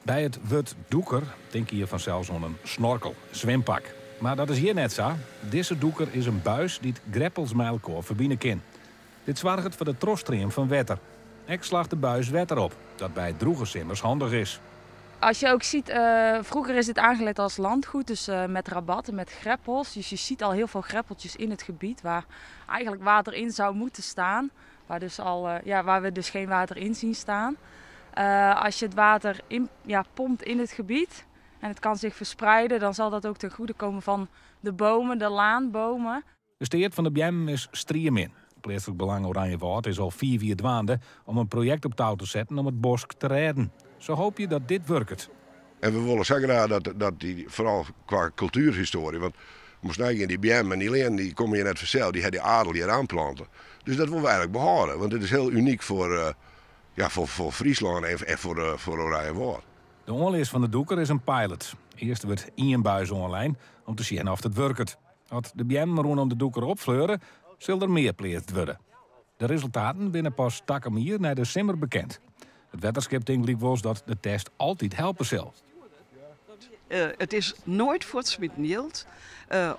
By it wurd dûker tinke je fansels oan in snorkel, swimpak. Mar dat is hjir net sa. Dizze dûker is in buis dy't greppels mei elkoar ferbine kin. Dit soarget foar de trochstream fan wetter. Ek slacht de buis wetter op, dat by drûge simmers handich is. Als je ook ziet, vroeger is dit aangelegd als landgoed, dus met rabatten, met greppels. Dus je ziet al heel veel greppeltjes in het gebied waar eigenlijk water in zou moeten staan. Waar, dus al, ja, waar we dus geen water in zien staan. Als je het water in, ja, pompt in het gebied en het kan zich verspreiden, dan zal dat ook ten goede komen van de bomen, de laanbomen. De steat fan de beammen is striemin. Pleatslik Belang Oranjewâld is al 5 jier dwaande om in projekt op tou te setten om it bosk te rêden. Se hoopje dat dit wurket. En we wolle sa graach dat dy, foaral kwa kultuerhistoarje, want moast neigean, dy beammen en dy leanen dy komme hjir net fansels, dy ha de adel hjir oanplante. Dus dat wolle we eigenlik behâlde, want dit is hiel unyk ja, foar Fryslân en foar Oranjewâld. De oanlis fan de dûker is in pilot. Earst wurdt ien buis oanlein om te sjen oft it wurket. As de beammen rûnom de dûker opfleure, sil der mear pleatst wurde. De resultaten binne pas takom jier nei de simmer bekend. It wetterskip tinkt lykwols dat de test altyd helpe sil. It is noait fuortsmiten jild,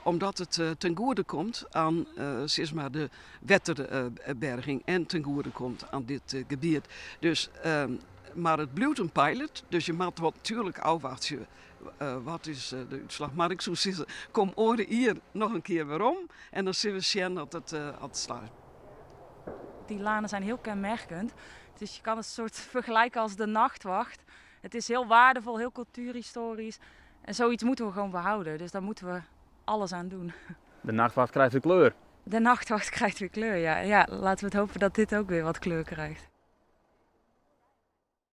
omdat it ten goede komt oan sis mar, de wetterberging en ten goede komt oan dit gebiet. Dus, mar it bliuwt in pilot, dus je moatte wat natuerlik ôfwachtsje wat is de útslach. Mar ik soe sizze, kom oare jier noch in kear werom en dan sille we sjen oft it slagget. Die lanen zijn heel kenmerkend. Dus je kan het soort vergelijken als de nachtwacht. Het is heel waardevol, heel cultuurhistorisch. En zoiets moeten we gewoon behouden. Dus daar moeten we alles aan doen. De nachtwacht krijt wer kleur. De nachtwacht krijgt weer kleur, ja. Ja, laten we het hopen dat dit ook weer wat kleur krijgt.